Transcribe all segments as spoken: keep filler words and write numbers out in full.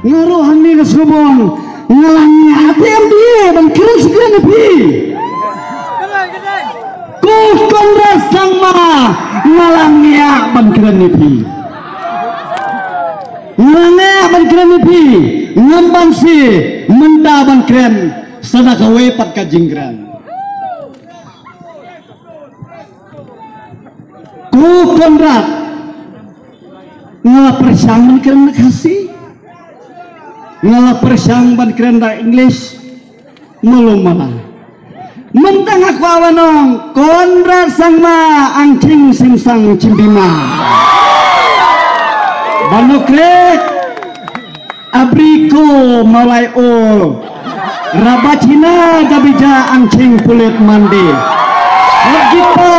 Nga ruh hangne nga sngewbang, nga la ngiah te M D A ban kren sha kren ïa phi. Ko Conrad Sangma, nga la ngiah ban kren ïa phi. Nga la ngiah ban kren ïa phi. Ngam banse mynta ban kren sa da kawei pat ka jingkren. Ko Conrad, nga la pyrshang ban kren da Khasi. Nga la pyrshang ban kren da English. Malu mala. Mynta nga kwah ban ong, Conrad Sangma, Angching Simsang Chimbima. Ba nukhreh. Abri ko Mawlai o. Rabachina dabija Angching pulit mandi. Hot gipa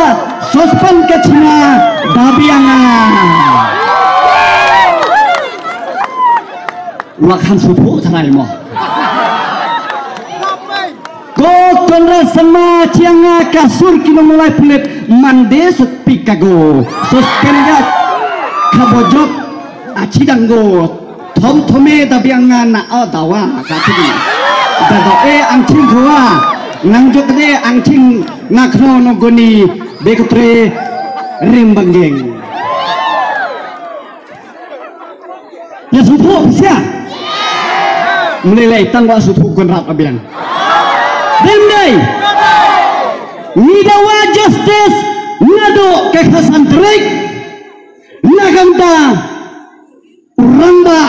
sospan ka China dabi anga. Wa khan supu tharai mo. Ko Conrad Sangma chianga ka sur ki nong Mawlai pulit mande sot pikago. Sospen ga kabojok achi dango. Thom thome da biang nga na o dawa ka ti. Da do e Angching khuwa. Nang jok de Angching na khno no goni be kutre rim banggeng. Ya supu pisa. Mlei lei tang wa supu Conrad abiang. Dendai. Ngi dawa justice nado ka khasan trik. Na kamta u rangbah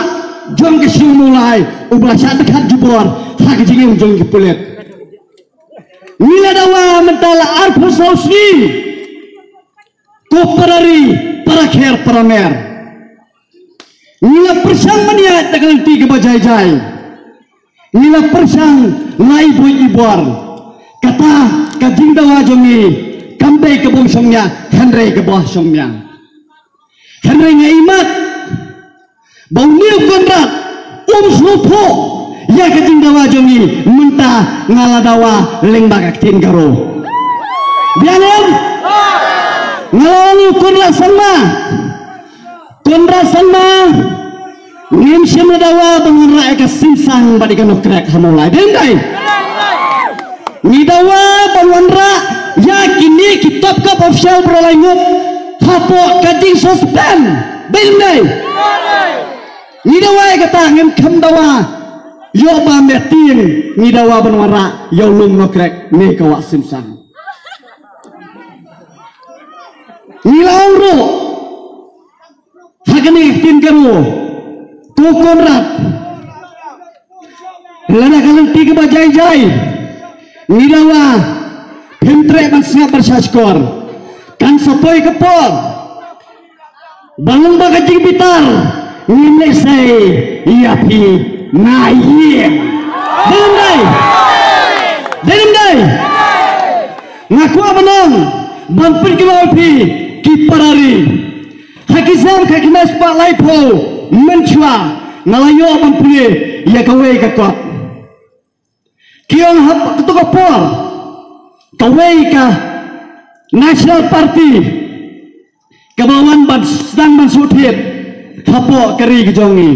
jong ka shnong Mawlai u ba la shah dkhat jubor ha ka jingim jong ki pulit. Ngi la dawa mynta la arphew saw sngi. Ko para ri, para kher, para mer. Ngi la pyrshang ban ïaid da ka lynti kaba jai jai. Ngi la pyrshang la i buit i bor. Kata ka jingdawa jong ngi kam dei kaba shongnia hynrei kaba shongnia. Hynrei nga imat ba une u Conrad um sngewthuh ïa ka jingdawa jong ngi mynta nga la dawa lyngba ka ktien Garo. Biang em? Nga la ong u Conrad Sangma. Conrad Sangma. Ngim shym la dawa ban wanrah ïa ka Simsang bad ïa ka Nongkrek ha Mawlai. Dei ym dei? Ngi dawa ban wanrah ïa kine ki top kop official baroh lai ngut hapoh ka jingsuspend. Dei ym dei? Ngi dawa ïa kata, ngim kham dawa ïoh ba me tieng, ngi dawa ban wanrah ïa u Lum Nongkrek ne ka Wah Simsang. Ngi la ong ruh ha kane ka ktien Garo, ko Conrad, lada ka lynti kaba jai jai, ngi dawa phim treh ban sngap ban shahshkor. Kan sa poi ka por ba lyngba ka jingbitar ngin lehsei ïa phi na ïing. Dei ym dei? Dei ym dei? Nga kwah ban ong ban pynkylla ïa phi ki para ri. Ha ki snem khatkhyndai spah laiphew mynshuwa nga la ïoh ban pule ïa kawei ka kot. Ki ong ha kato ka por kawei ka National Party kaba wan ban sdang ban shu thied hapoh ka ri ka jong ngi.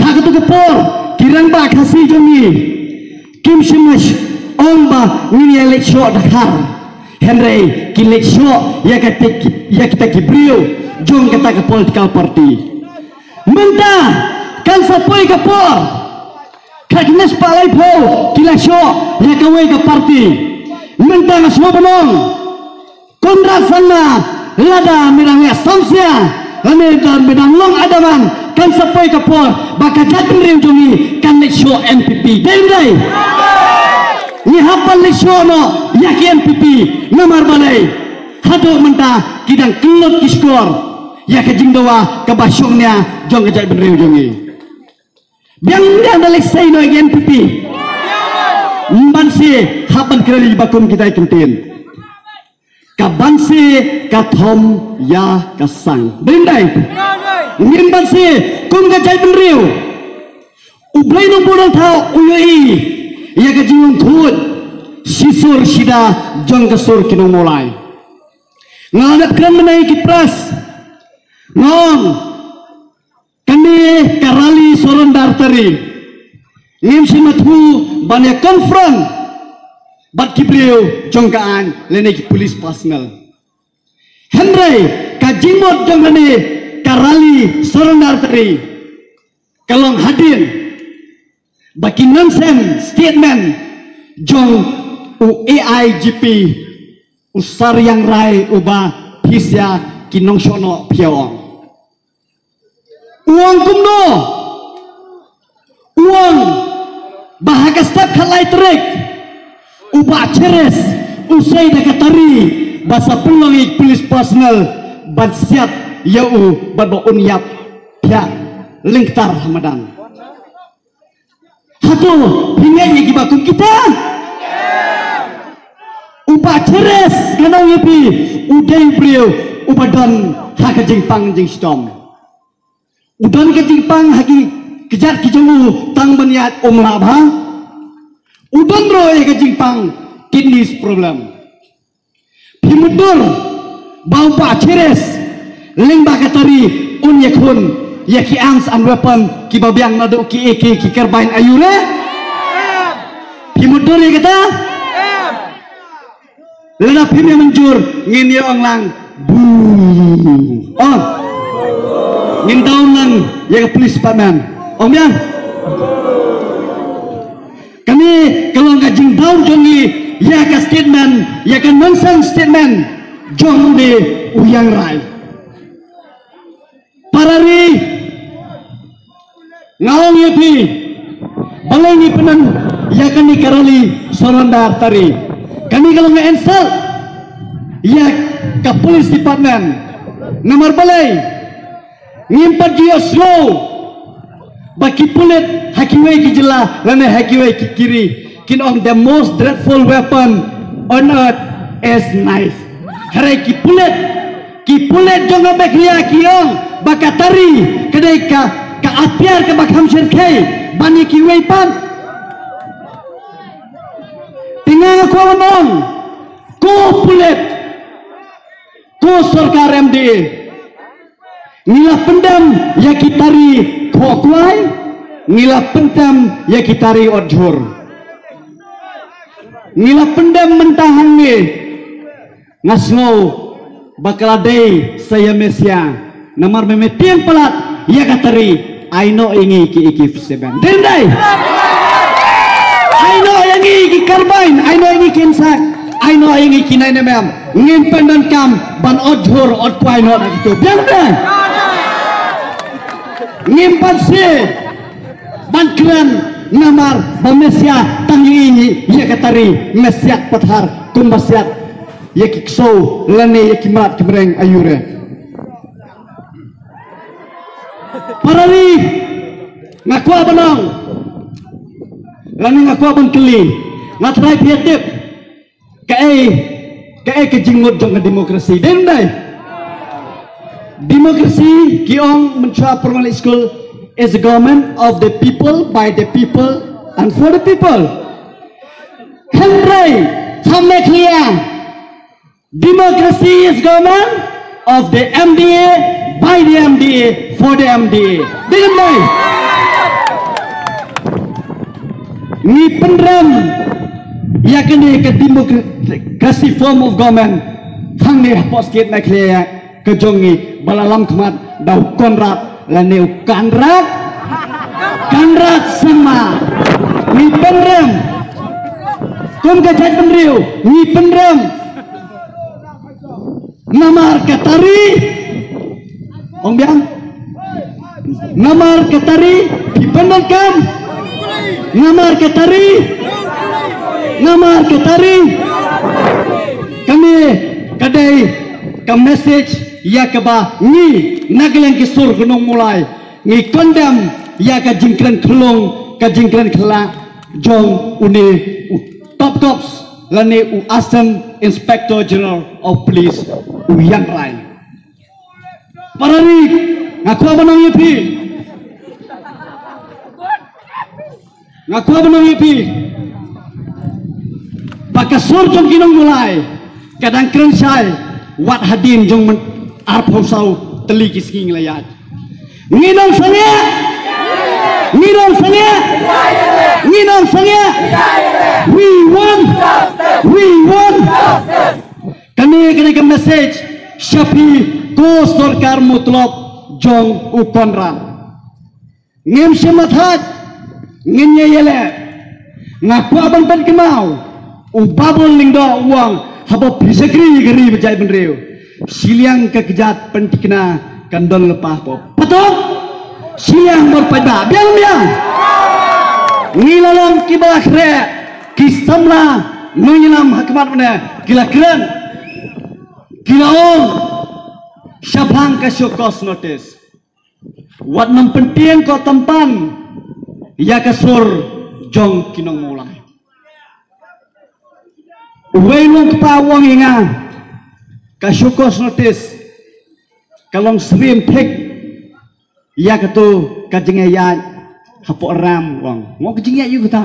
Ha kato ka por ki rangbah Khasi jong ngi kim shym la ong ba ngin ïa leit shoh Dkhar, hynrei ki leit shoh ïa kita ki, ïa kita ki briew jong kata ka political party. Mynta kan sa poi ka por khatkhyndai spah laiphew ki la shoh ïa kawei ka party. Mynta nga sngewbha ban ong Conrad Sangma, lada me dang ïa samsiang, lada me dang long adamant, kan sa poi ka por ba ka jaitbynriew jong ngi kan leit shoh N P P. Dei ym dei? Ngi hap ban leit shoh noh ïa ki N P P. Namar balei? Haduh mynta ki dang kyllut ki shkor ïa ka jingdawa kaba shongnia jong ka jaitbynriew jong ngi. Biang biang da lehsei noh ïa ki N P P. Ym banse hap ban kren ïa ki ba kum kita ki ktien. Ka banse ka thom ïa ka sang. Dei ym dei? Ngim banse kum ka jaitbynriew. U Blei Nongbuh Nongthaw u ïohi ïa ka jinglongkhuid shisur shida jong ka sur ki nong Mawlai. Nga la dep kren mynne ïa ki press. Nga ong Kane ka rally surrender tari, ngim shim mathu ban ïa confront bad ki briew jong ka aiñ lane ki police personnel. Hynrei ka jingmut jong kane ka rally surrender tari ka long hadien ba ki nonsense statement jong u A I G P, u Sariang Rai, uba phi sha ki nongshong noh phi ong. U ong kumno? U ong ba ha ka step khatlai tarik u Bah Cheres u sei da ka tari ba sa pynlong ïa ki police personnel ban siat ïa u bad ba un ïap thiah lyngktar ha madan. Hato phi ngeit ïa kiba kum kita? U Bah Cheres, ngan ong ïa phi, u dei u briew uba don ha ka jingpang jingshitom. U don ka jingpang ha ki kjat ki jong u tang ban ïaid um lah bha. U don ruh ïa ka jingpang kidneys problem. Phi mutdur ba u Bah Cheres lyngba ka tari un ïakhun ïa ki arms and weapon kiba biang naduh ki A K, ki carbine, aïu re? Phi mutdur ïa kata? Lada phim ïa mynjur ngin ïa ong lang bu. Oh. Ngin down lang ïa ka police department. Ong biang. Kane ka long ka jingdown jong ngi ïa ka statement, ïa ka nonsense statement jong une u Yang Rai. Para ri, nga ong ïa phi, balei ngi pynlong ïa kane ka rally surrender tari? Kane ka long ka insult ïa ka police department. Namar balei? Ngim pat ju ïohsngew ba ki pulit ha kiwei ki jylla lane ha kiwei ki kiri kin ong the most dreadful weapon on earth is knife. Hynrei ki pulit, ki pulit jong ka Meghalaya ki ong ba ka tari ka dei ka, ka atiar kaba kham shyrkhei ban ïa kiwei pat. Te nga kwah ban ong, ko pulit, ko sorkar M D A, ngi la pyndem ïa ki tari khohkwai, ngi la pyndem ïa ki tari otjhur. Ngi la pyndem mynta hangne, nga sngew ba ka la dei sa ïa me sia, namar me, me tieng palat ïa ka tari. Ai noh ïa ngi ki A K forty-seven. Dei ym dei? Ai noh ïa ngi ki carbine, ai noh ïa ngi ki insak, ai noh ïa ngi ki nine M M. Ngim pyndonkam ban otjhur otkwai noh da kito. Biang dei? Ngim pat sngewbha ban kren namar ba me sia tang ïa ngi ïa ka tari, me siat pathar kumba siat ïa ki ksew lane ïa ki mrad ki mreng, aïu re. Para ri, nga kwah ban ong lane nga kwah ban kylli, nga tharai phi tip kaei, kaei ka jingmut jong ka democracy, dei ym dei? Democracy, ki ong mynshuwa Primary School, is a government of the people, by the people and for the people. Hynrei ha Meghalaya, democracy is government of the M D A, by the M D A, for the M D A. Dei ym dei? Ngi pynrem ïa kane ka democracy form of government hangne hapoh state Meghalaya ka jong ngi, ba la lam khmat da u Conrad lane u Conrad, Conrad Sangma. Ngi pynrem kum ka jaitbynriew, ngi pynrem. Namar ka tari, ong biang. Namar ka tari, phi pyndonkam. Namar ka tari, namar ka tari. Kane ka dei ka message ïa kaba ngi na ka liang ki sur ki nongmulai ngi condemn ïa ka jingkren khlung, ka jingkren khlak jong une u top cops lane u Assistant Inspector General of Police, u Yang Rai. Para ri, nga kwah ban ong ïa phi, nga kwah ban ong ïa phi ba ka sur jong ki nongmulai ka dang kren shai wat hadien jong myn arphew saw tylli ki sngi ngi la ïaid. Ngi nang sangeh. Ngi nang sangeh. Ngi nang sangeh. We want. We want. Kane kane ka message sha phi ko sorkar mutlop jong u Conrad. Ngim shim thait, ngin ïa ïaleh. Nga kwah ban pynkynmaw, u Babul Lyngdoh u ong, haba phi shakri ïa ka ri bad jaitbynriew, shiliang ka kjat pyntikna kan don lypa pop. Patok, shiliang bor paidbah, biang biang. Ngi la long kiba la khreh, ki samla nongïalam ha khmat mynne ki la kren, ki la ong shaphang ka show cause notice. Wat nym pyntieng ko tympan ïa ka sur jong ki nong Mawlai. Uwei u nongkpa u ong ïa nga, ka show cause notice ka long syriem thik ïa kato ka jingïaid hapoh ram, u ong. Ngo ka jingïaid ïa kata.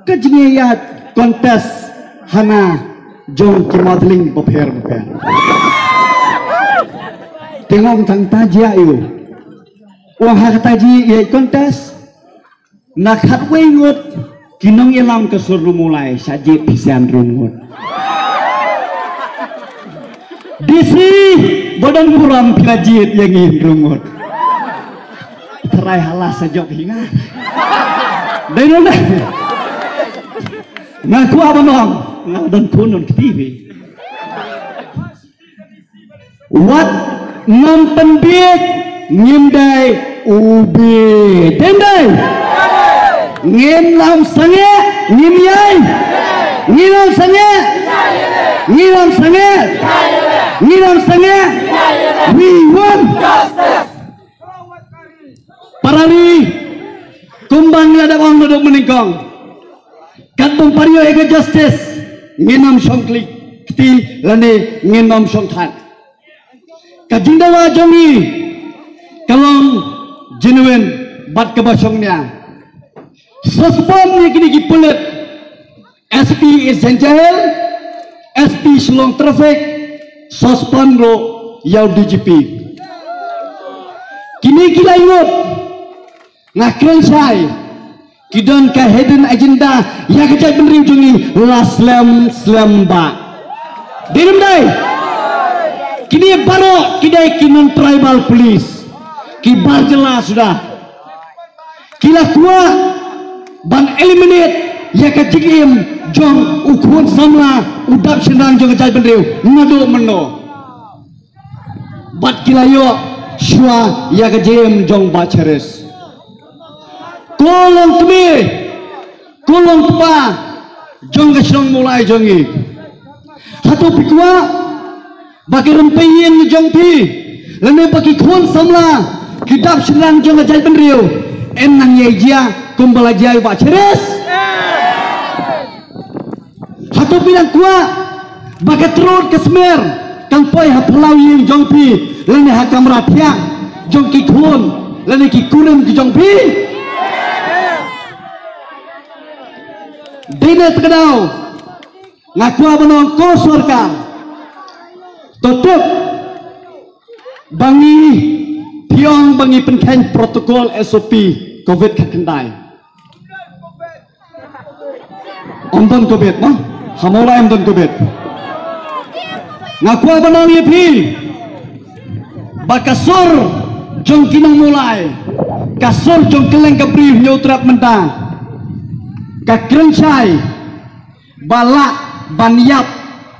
Ka jingïaid contest hana jong ki modeling bapher bapher. Te ngong tang ta jia ïa u. Ong ha kata jingïaid contest na khatwei ngut ki nongïalam ka sur Ri Mawlai sha jied phi san ri ngut. D C ba don burom phi la jied ïa ngi ri ngut. Trai hala sa jop hi nga. Dei noh dei. Nga kwah ban ong, nga don khun don kti phi. Wat nym pynbiej, ngim dei u biej. Dei dei. Ngin ym sangeh, ngim ïai. Ngin ym sangeh. Ngin ym sangeh. Ngin ym sangeh. We want. Para ri, kumba ngi la dep ong naduh mynnyngkong, katba ym pat ïoh ïa ka justice, ngin ym shong kli kti lane ngin ym shong thait. Ka jingdawa jong ngi ka long genuine bad kaba shongnia. Suspend ïa kine ki pulit, S P East Jaintia Hills, S P Shillong Traffic, suspend ruh ïa u D G P. Kine ki lai ngut nga kren shai ki don ka hidden agenda ïa ka jaitbynriew jong ngi la slem slem ba. Dei ne ym dei? Kine baroh ki dei ki non tribal police, ki bar jylla suda. Ki la kwah ban eliminate ïa ka jingim jong u khun samla u dap shynrang jong ka jaitbynriew naduh mynno. Bad ki la ïoh shuwa ïa ka jingim jong Bah Cheris. Ko long kmie, ko long kpa jong ka shnong Mawlai jong ngi. Hato phi kwah ba ki rympei ïing jong phi lane ba ki khun samla ki dap shynrang jong ka jaitbynriew yn nang ïai jia kumba la jia ïa u Bah Cheris? Hato phi nang kwah ba ka trud ka smer kan poi ha phyllaw ïing jong phi lane ha kamra thiah jong ki khun lane ki kurim ki jong phi? Dei na kata ka daw nga kwah ban ong ko sorkar, to tip ba ngi, phi ong ba ngi pynkheiñ protocol, S O P, covid khatkhyndai. Ym don covid, no? Ha Mawlai ym don covid. Nga kwah ban ong ïa phi ba ka sur jong ki nong Mawlai, ka sur jong kylleng ka Bri Hynñiewtrep mynta ka kren shai ba lah ban ïap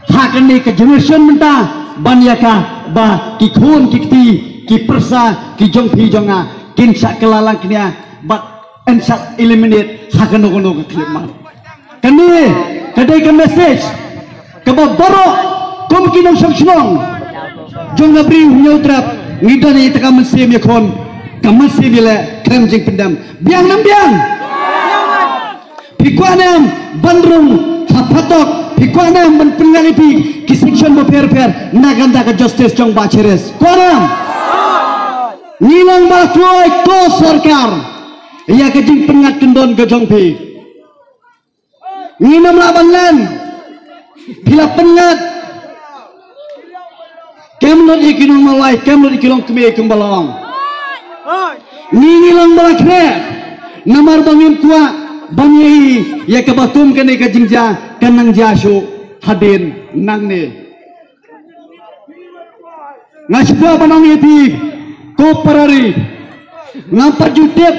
ha kane ka generation mynta ban ïa ka ba ki khun ki kti ki pyrsa ki jong phi jong nga kin shah kylla lang kñia bad yn shah eliminate ha kano kano ka khyllipmat. Kane ka dei ka message kaba baroh kum ki nongshong shnong jong ka Bri Hynñiewtrep ngi don ïa ka mynsiem ïakhun, ka mynsiem ïaleh khlem jingpyndem. Biang ne ym biang? Phi kwah ne em ban rung ha phatok? Phi kwah ne em ban pynngat ïa phi ki section bapher bapher na ka bynta ka justice jong Bah Cheris? Kwah ne em? Ngi long ba kloi ko sorkar ïa ka jingpynngat kyndon ka jong phi. Ngin ym lah ban len. Phi la pynngat. Ka Kam lut ïa ki nong Mawlai, kam lut ïa ki longkmie kumba long. Ngi ngi long ba la khreh. Namar ba ngim kwah ban ïohi ïa kaba kum kane ka jingjia kan nang jia shuh hadien nangne. Nga shu kwah ban ong ïa phi ko para ri, ngam pat ju tip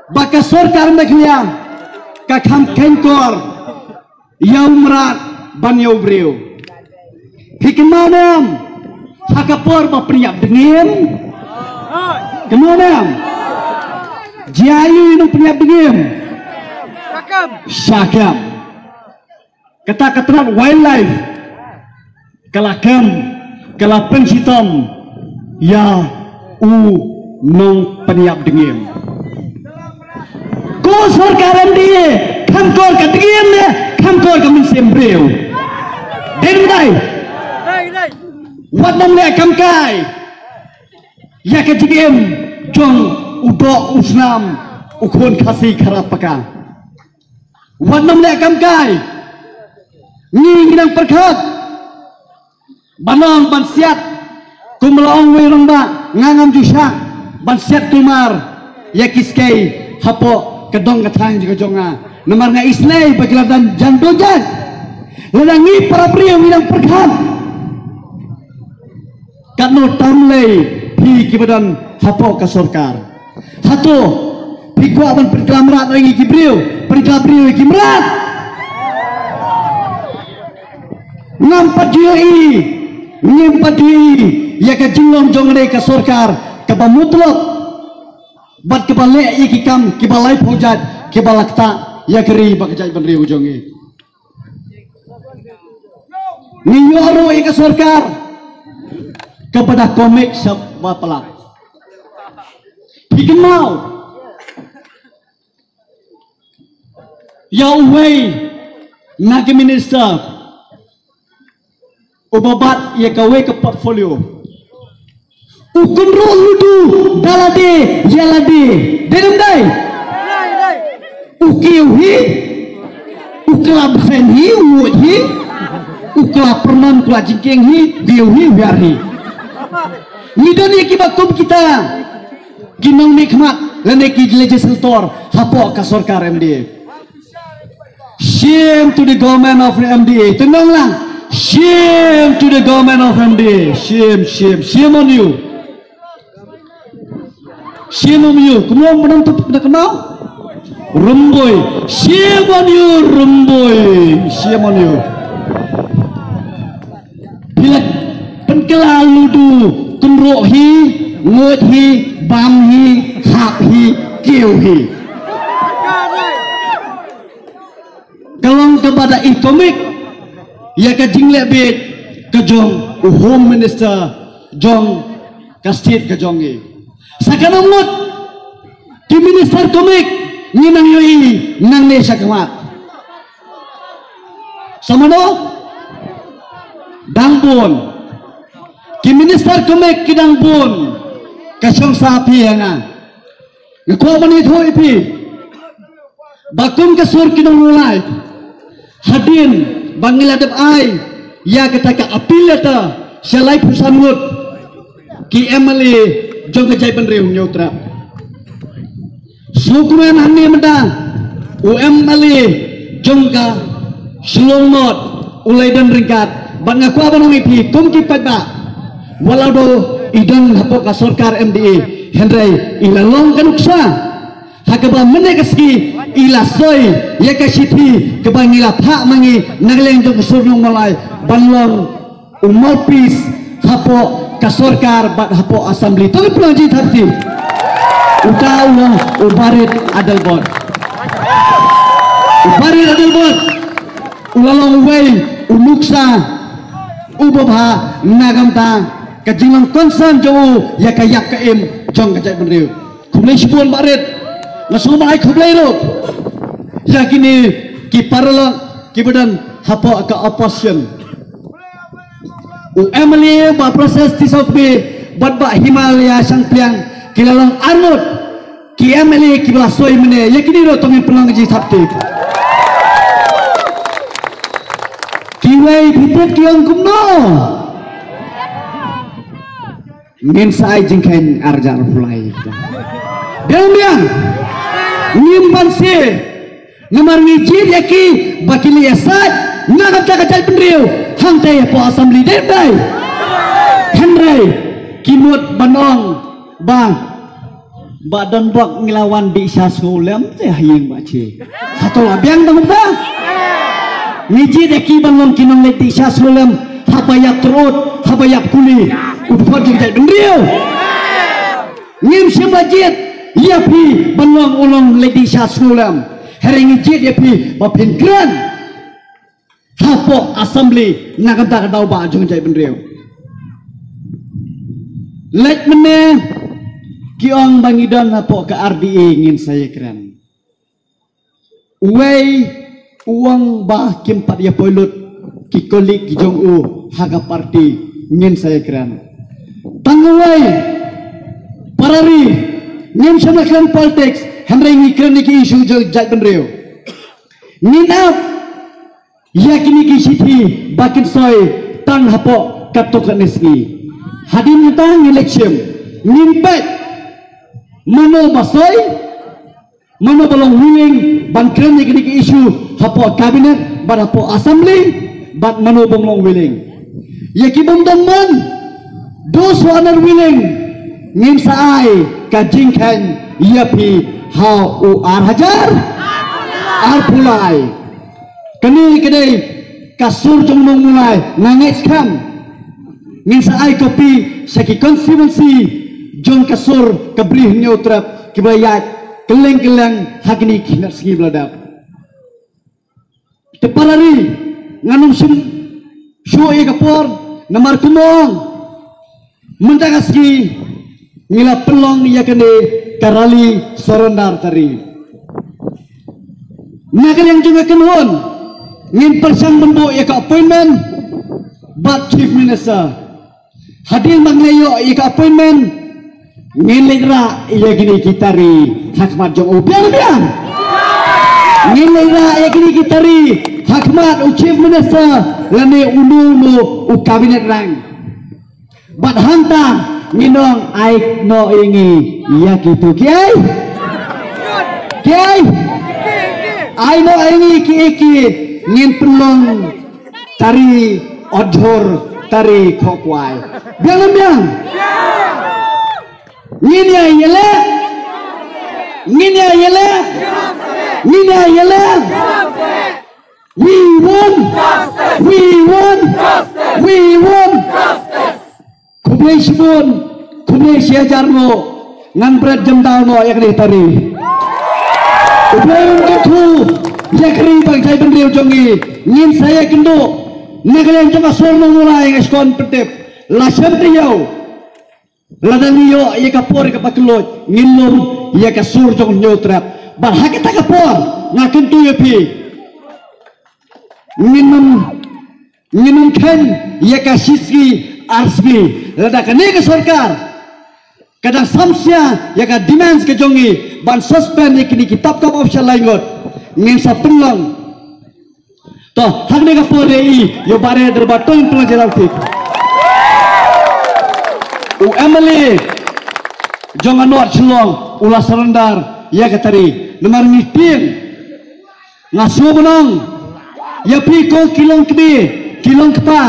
ba ka sorkar Meghalaya ka kham kheiñkor ïa u mrad ban ïa u briew. Phi kynmaw ne em ha ka por ba pynïap dngiem? Kynmaw ne em? Jia aïu ïa u pynïap dngiem? Sha kem. Kata ka tnat wildlife ka la kem, ka la pynshitom ïa u nongpynïap dngiem. Ko sorkar MDA, kham kor ka dngiem ne kham kor ka mynsiem briew? Dei ne ym dei? Wat nym leh kam kai ïa ka jingim jong u doh u snam u khun Khasi Khara Paka. Wat nym leh kam kai. Ngi ngi nang pyrkhat ban ong ban siat. Kum la ong wei rangbah, nga ngam ju shah ban siat kulmar ïa ki skei hapoh ka dong ka thaiñ ka jong nga. Namar nga isynei ba ki la dang jan dong jan. Lada ngi para briew ngi nang pyrkhat, katno tam lei phi kiba don hapoh ka sorkar? Hato phi kwah ban pynkylla mrad ïa ki briew, pynkylla briew ïa ki mrad? Ngam pat ju ïohi, ngim pat ju ïohi ïa ka jinglong jong kane ka sorkar kaba mutlop bad kaba leh ïa ki kam kiba laiphew jait kiba la ktah ïa ka ri bad ka jaitbynriew jong ngi. Ngi ïoh ruh ïa ka sorkar kaba da komik sha ba palat. Phi kynmaw ïa uwei na ki minister uba bat ïa kawei ka portfolio. U kynroh ludu da lade ïa lade. Dei ne ym dei? U kiew hi, u kylla bseiñ hi, u nguid hi, u kylla pyrmam, u kylla jingkieng hi, u kiew hi, u wiar hi. Ngi don ïa kiba kum kita ki nongmihkhmat lane ki legislator hapoh ka sorkar MDA. Shame to the government of MDA. Te nang lang. Shame to the government of MDA. Shame, shame, shame on you. Shame on you. Kumno mynta tu na kena? Rymbui. Shame on you, Rymbui. Shame on you. Phi la pynkylla ludu, kynroh hi, nguid hi, bam hi, hap hi, kiew hi. Ka long kaba da i komik ïa ka jingleh bieit ka jong u Home Minister jong ka state ka jong ngi. Sa ka nongngut ki minister komik ngi nang ïohi nangne sha khmat. Sa mano? Dang bun. Ki minister komik ki dang bun. Ka shong sa phi ha nga. Nga kwah ban ïathuh ïa phi ba kum ka sur ki nong Mawlai, hadien ba ngi la dep ai ïa kata ka appeal letter sha laiphew san ngut ki MLA jong ka jaitbynriew Hynñiewtrep. Sngewkmen hangne mynta u MLA jong ka Shillong North u la ïadon ryngkat bad nga kwah ban ong ïa phi kum ki paidbah, wat la dei i don hapoh ka sorkar MDA, hynrei i la long ka nuksa ha kaba mynne ka sngi i la soi ïa ka shithi kaba ngi la phah ma ngi na ka liang jong ka sur nong Mawlai ban long u mouthpiece hapoh ka sorkar bad hapoh assembly. To ngin pynlong jingthap kti. Uta u long u Bah Rit Adelbert. U Bah Rit Adelbert u la long uwei u nuksa uba bha na ka bynta ka jinglong concern jong u ïa ka ïap ka im jong ka jaitbynriew. Khublei shibun Bah Rit. Nga sngewbha ai khublei ruh ïa kine ki paralok kiba don hapoh ka opposition. U MLA Bah Precious Tynsong Kmie bad Bah Himalaya Shangpliang ki la long arngut ki MLA kiba la soi mynne. Ïa kine ruh to ngin pynlong ka jingthap kti. Kiwei phi tip ki ong kumno? Ngin sa ai jingkheiñ ar hajar arphew lai. Biang biang. Ngim banse. Namar ngi jied ïa ki ba kin ïasaid na ka bynta ka jaitbynriew hangta hapoh assembly, dei dei. Hynrei ki mut ban ong ba ba don bok ngi la wan dih sha sngewlem te ha ïing ba che. Hato la biang dang ba ngi jied ïa ki ban long ki nongleit dih sha sngewlem, haba ïap tyrut, haba ïap kuli, u dkhot jong jaitbynriew. Ngim shym la jied ïa phi ban long u nongleit dih sha sngewlem. Hynrei ngi jied ïa phi ba phin kren hapoh assembly na ka bynta ka daw ba jong jaitbynriew. Leit mynne ki ong ba ngi don hapoh ka R D A, ngin sa ïakren. Uwei u ong ba kim pat ïa poi lut ki colleague ki jong u ha ka party, ngin sa ïakren. Tang uwei para ri, ngim shym la kren politics, hynrei ngi kren ïa ki issue jong jaitbynriew. Ngin ap ïa kine ki shithi ba kin soi tang hapoh katto katne sngi. Hadien mynta ngin leit shim, ngin peit mano ba soi, mano ba long willing ban kren ïa kine ki issue hapoh cabinet bad hapoh assembly, bad mano bym long willing. Ïa ki bym don mon, those who are not willing, ngin sa ai ka jingkheiñ ïa phi ha u ar hajar arphew lai. Kane ka dei ka sur jong u nongmulai, nga ngeit skhem ngin sa ai copy sha ki constituency jong ka sur ka Bri Hynñiewtrep kiba ïaid kylleng kylleng ha kine ki khyndai sngi ba la dep. Te para ri, ngan ym shim shuh ïa ka por, namar kumba ong, mynta ka sngi ngi la pynlong ïa kane ka rally surrender tari. Na ka liang jong ka kynhun, ngin pyrshang ban buh ïa ka appointment bad Chief Minister. Hadien ba ngi la ïoh ïa ka appointment, ngin leit rah ïa kine ki tari ha khmat jong u. Biang biang. Ngin leit rah ïa kine ki tari ha khmat u Chief Minister lane uno uno u cabinet rank. Bad hangta ngin ong ai noh ïa ngi ïa kito kiei kiei. Ai noh ïa ngi kiei kiei, ngin pynlong tari ot jhur, tari khohkwai. Biang ym biang? Ngin ïa ïaleh. Ngin ïa ïaleh. Ngin ïa ïaleh. We want. We want. We want. Khublei shibun, khublei shihajar nguh, ngan bret jemdaw noh ïa kane tari. U Blei un kyrkhu ïa ka ri bad ka jaitbynriew jong ngi, ngin sa ïakynduh na ka liang jong ka sur nongmulai, nga sngewkmen pyntip, la shem taïew, lada ngi ïoh ïa ka por kaba kylluid, ngin lum ïa ka sur jong Hynñiewtrep. Bad ha kata ka por nga kyntu ïa phi, ngin ym Ngin ym kheiñ ïa ka shisngi arsngi. Lada kane ka sorkar ka dang samsia ïa ka demands ka jong ngi ban suspend ïa kine ki top top official lai ngut, ngin sa pynlong. To, hangne ka por ïa i, ïa u Bah Dorbar Tony Pynlong Jylla Thik. U M L A jong ka North Shillong u la surrender ïa ka tari. Namar ngi tieng. Nga sngewbha ban ong ïa phi ko ki long kmie, ki long kpa.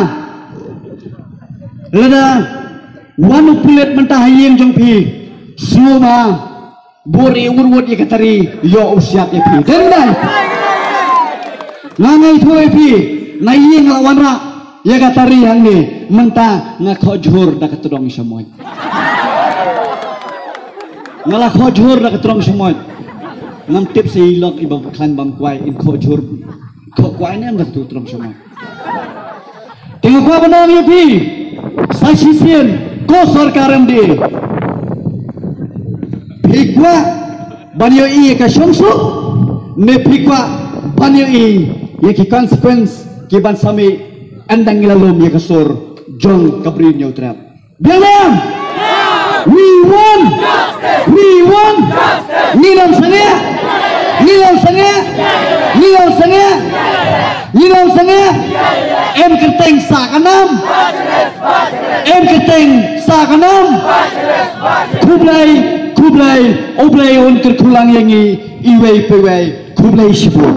Lada wan u pulit mynta ha ïing jong phi, sngewbha bud ïa wut wut ïa ka tari, ïoh u siat ïa phi. Dei ne em? Nga ngeit ïa phi, na ïing la wanrah ïa ka tari hangne, mynta nga khoh jhur da ka tdong shamoit. Nga la khoh jhur da ka tdong shamoit. Ngam tip sa i lok i bam khlaiñ bam kwai in khoh jhur. Khoh kwai ne em da ka tdong shamoit. Te nga kwah ban ong ïa phi sa shisien ko sorkar M D A. Phi kwah ban ïohi ïa ka shongsuk ne phi kwah ban ïohi ïa ki consequence ki ban sa mih ynda ngi la lum ïa ka sur jong ka Bri Hynñiewtrep. Biang biang. We want. We want. Ngi long sangeh. Ngi long sangeh. Ngi long sangeh. Ngi long sangeh. Em kyrteng sa kan Em kyrteng sah ka nam. Khublei, khublei, U Blei un kyrkhu lang ïa ngi iwei pa iwei. Khublei shibun.